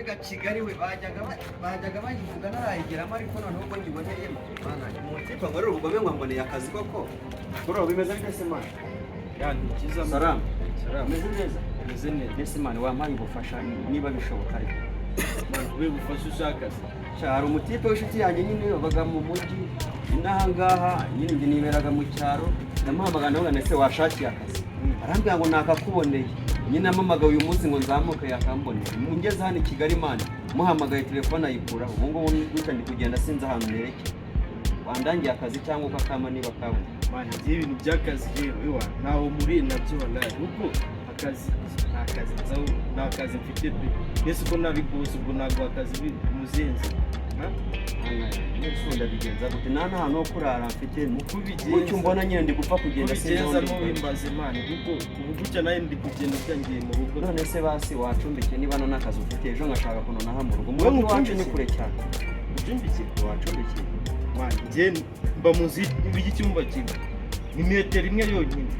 Mbega Kigali we! Bajyaga bayivuga narayigeramo, ariko noneho ubwo nyiboneyemo, mana, umutipe ngo ari ubugome, ngo mboneye akazi koko. Bro, bimeze bite se, man? Ya, ni byiza. Salamu. Salamu. Umeze neza? Meze neza. Mbese man, wampaye ubufasha niba bishoboka ariko? Man, kubera ubufasha ushaka se? Sha, hari umutipe w'inshuti yanjye nyine wabaga mu mujyi inaha ngaha nyine, njye niberaga mu cyaro. Ndamuhamagara, ndavuga ndetse washakiye akazi, arambwira ngo nakakuboneye nyine. Ampamagaye uyu munsi ngo nzamuke yakamboneye. Ngeze hano i Kigali, man, muhamagaye telefone ayikuraho. Ubu ngubu gutya ndi kugenda, sinzi ahantu nerekeye. Wandangiye akazi cyangwa ukakama niba kabona? Man, ngiye ibintu by'akazi rero iwa ntaho muri nabyo wallahi, kuko akazi nta kazi nzaho, nta kazi mfite pe. Mbese uko nabiguze ubwo ntabwo akazi muzenze. Nese ndabigenza gute? Nta n'ahantu ho kurara mfite. Uko ubigenza Gutyo mbona nyine ndi gupfa kugenda, sinzi aho ubigenza ndi kujya. Ntubimbaze, man, kuko ubu gutya nawe ndi kugenda utangiye mu rugo. None se basi wacumbikiye niba nta n'akazi ufite, ejo nkashaka ukuntu naha mu rugo? Mu Wowe rugo iwacu ni nkucumbikiye? kure cyane. Ucumbikiye? Wacumbikiye? Man, njye mba mu nzu y'icyumba kimwe, ni metero imwe yonyine.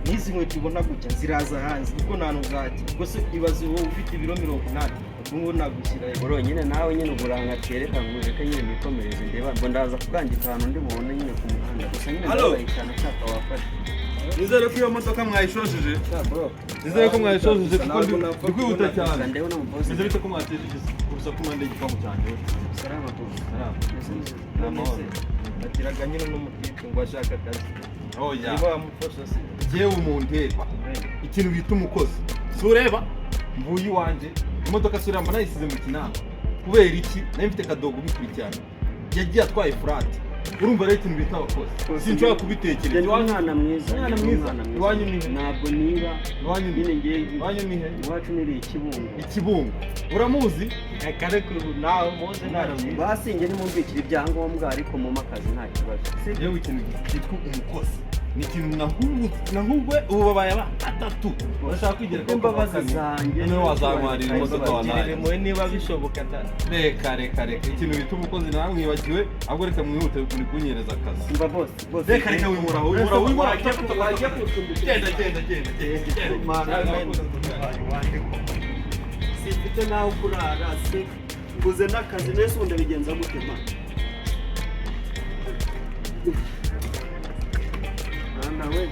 N'izi nkweto ubona gutya ziraza hanze kuko nta hantu zajya. Ubwo se ibaze wowe ufite ibiro 80, ubwo ngubu nagushyira he? Bro, nyine nawe nyine uburanga kereka ngureke nyine nikomereze, ndeba ngo ndaza kugangika ahantu ndi bubone nyine ku muhanda gusa nyine. Halo? Ndababaye cyane, nshaka wafashe. Nizere ko iyo modoka mwayishojeje. Bro. Nizere ko mwayishojeje kuko Ntabwo napfa ndi kwihuta kubona. cyane. Gusa ndebe no mu boss. Meze bite ko mwateje urusaku impande y'igipangu cyanjye? Salama boss. Salama. Meze neza. Ni amahoro. Nagiraga nyine n'umutipe ngo ashaka akazi. Oya. Niba wamufasha se? Jyewe umuntera ikintu bita umukozi, si ureba mvuye iwanjye, imodoka si ureba mba nayisize mu kinamba. Kubera iki? Nari mfite kadogo ubikurikirana, yagiye atwaye furati. Urumva rero, ikintu bita abakozi sinshobora kubitekereza. Ndi umwana mwiza. Umwana Ndi mwiza. umwana. Iwanyu ni he? Ntabwo niba. Iwanyu ni Nyine ngiye. Iwanyu ni he? Iwacu niri Ikibungo. Ikibungo uramuzi? Kare kure nawe muze nta. Basi njye nimumbikira ibyangombwa, ariko mumpe akazi nta kibazo. Yewe, ikintu cyitwa umukozi ni ikintu nahubwe. Ubu babaye batatu bashaka kwigira ko Imbabazi zanjye. Noneho wazantwarira imodoka Girire wallahi. Impuhwe niba bishoboka da. Reka, reka, reka, ikintu bita umukozi namwibagiwe. Ahubwo reka mwihute muri kunyereza akazi. Mba boss, boss. Reka, reka, wimuraho, wimuraho, wimuraho. Wagiye kuncumbikira? Genda, genda, genda, genda, genda. Simfite n'aho kurara, si mbuze n'akazi. Nese ubu ndabigenza gute, ma mwana we?